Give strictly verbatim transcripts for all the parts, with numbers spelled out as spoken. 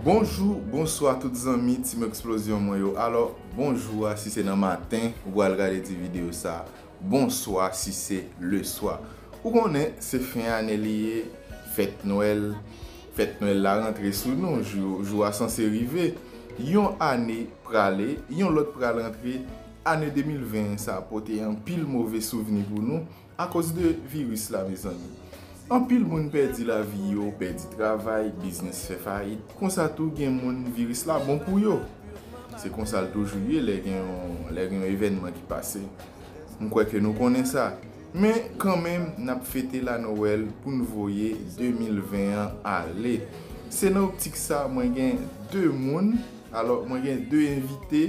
Bonjou, bonswa tout zanmi Team Explosion mwen yo. Alò, bonjou a si se nan maten ou pral gade ti videyo sa. Bonswa si se leswa. Ou konnen se fen ane li ye, fèt Nwèl, fèt Nwèl la rantre sou nou, jou, jou a sanse rive. Yon ane prale, yon lòt pral rantre. Ane de mil ven sa pote anpil move souvni pou nou akoz de viris la, mezanmi. Anpil moun pèdi lavi yo, pèdi travay, biznis fè fayit. Konsa tou, gen moun viris la bon pou yo. Se konsa l toujou ye lè gen yon, lè gen yon evènman ki pase. M kwè ke nou konnen sa. Men, kanmenm, n ap fete la Nwèl pou n voye de mil ven an ale. Se nan optik sa, mwen gen de moun, alò, mwen gen de envite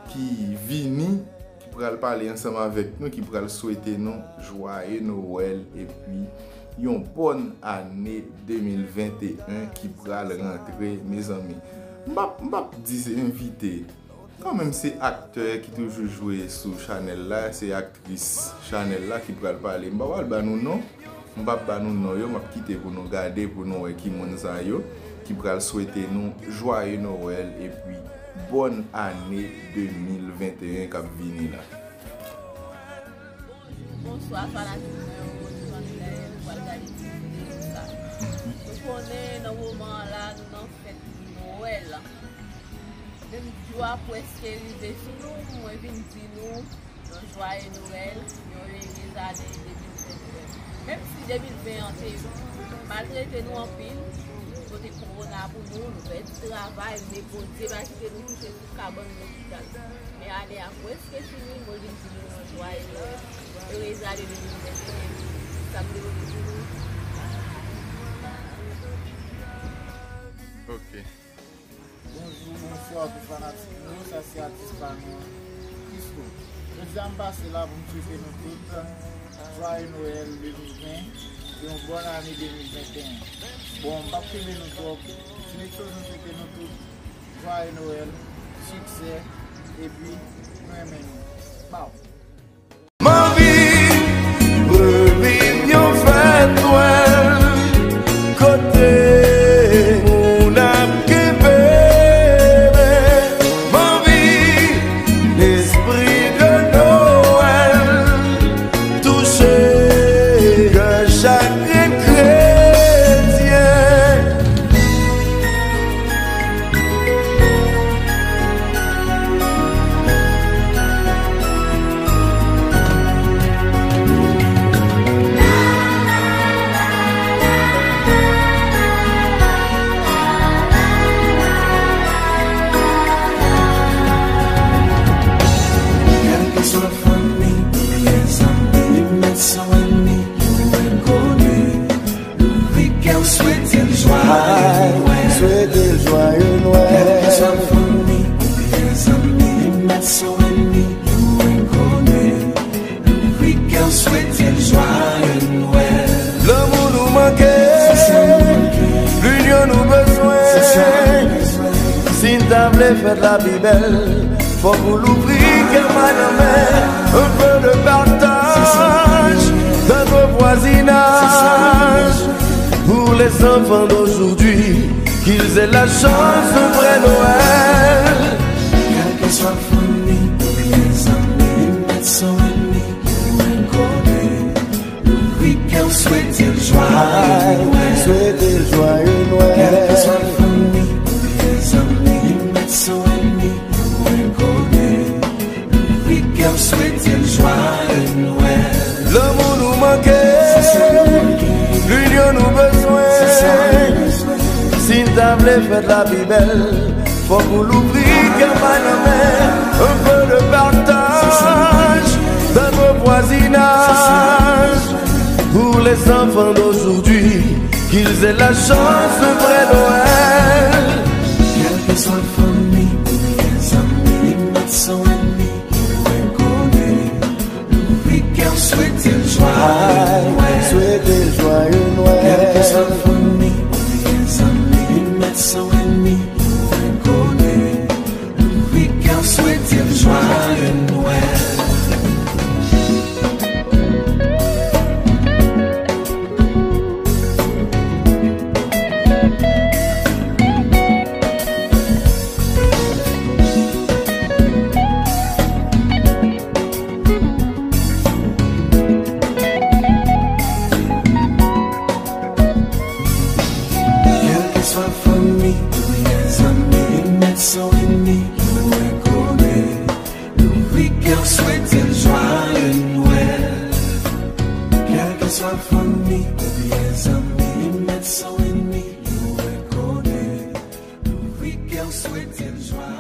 ki vini, ki pral pale ansanm avèk nou, ki pral swete nou jwaye Nwèl epi yon bòn ane de mil venteyen ki pral rantre, mezanmi. M p ap, m p ap di se envite. Kanmenm se aktè ki toujou jwe sou chanèl la, se aktris chanèl la ki pral pale. M pa pral ba nou non, m p ap ba nou non yo, m ap kite pou nou gade, pou nou wè ki moun sa yo ki pral swete nou jwaye Nwèl epi bòn ane de mil venteyen k ap vini la. Bonjou, bonswa, fanatik mwen yo, kote nou ye, nou pral gade ti videyo sa. Nou konnen nan moman an la, nou nan fèt Nwèl. Menm jou a prèske rive sou nou, mwen vin di nou yon jwaye Nwèl, yon erez ane de mil venteyen. Menm si de mil ven an te maltrete nou anpil, pote kowona pou nou, nou pèdi travay, men Bondye pa kite nou kouche sou kabann lopital. Men ane a prèske fini, mwen vin di nou yon jwaye Nwèl, erez ane de mil venteyen. Sa m te vle di nou. Ok. Bonjou, bonswa pou fanatik nou, sa se atis pa nou an, Christo. Jodi a m pase la pou m swete nou tout jwaye Nwèl de mil ven e yon bòn ane de mil venteyen. Bon, m p ap kenbe nou twòp, Team Explosion swete nou tout jwaye Nwèl, siksè, epi nou renmen nou. Baw! M anvi reviv yon fèt Nwèl kote moun ap kenbe men. M anvi lespri de Nwèl touche kè chak kretyen. Kèlkeswa fanmi oubyen zanmi, li mèt se yon ènmi, ou enkoni. Louvri kè w, swete l jwaye Nwèl. Swete l jwaye Nwèl. Kèlkeswa fanmi oubyen zanmi, li mèt se yon ènmi, ou enkoni. Louvri kè w, swete l jwaye Nwèl. Lanmou nou manke, se sa nou manke, linyon nou bezwen. Se sa nou bezwen. Si n ta vle fèt la pi bèl, fòk ou louvri kè w bay lanmen. Un peu de partage dans ton voisinage. Pour les enfants d'aujourd'hui, qu'ils aient la chance d'un vrai Noël. Kèlkeswa fanmi oubyen zanmi, li mèt se yon ènmi, ou enkoni. Louvri kè w, swete l jwaye Nwèl. Swete l jwaye Nwèl. Kèlkeswa fanmi oubyen zanmi, li mèt se yon ènmi, ou enkoni. Louvri kè w, swete l jwaye Nwèl. Lanmou nou manke, se sa nou manke, linyon nou bezwen. Se sa nou bezwen. Si n ta vle fèt la pi bèl, fòk ou louvri kè w bay lanmen. Un peu de partage dans ton voisinage. Pour les enfants d'aujourd'hui, qu'ils aient la chance d'un vrai Noël. Kèlkeswa fanmi oubyen zanmi, li mèt se yon ènmi, ou enkoni. Louvri kè w, swete l jwaye Nwèl. Swete l jwaye Nwèl. Kèlkeswa fanmi oubyen zanmi, li mèt se yon ènmi, ou enkoni. Louvri kè w, swete l jwaye Nwèl. Fanmi oubyen zanmi, met son enmi, nou rekonèt. Louvri kè w, swete l jwaye Nwèl. Kèlkeswa fanmi oubyen zanmi, met son enmi, nou rekonèt. Louvri kè w, swete l jwaye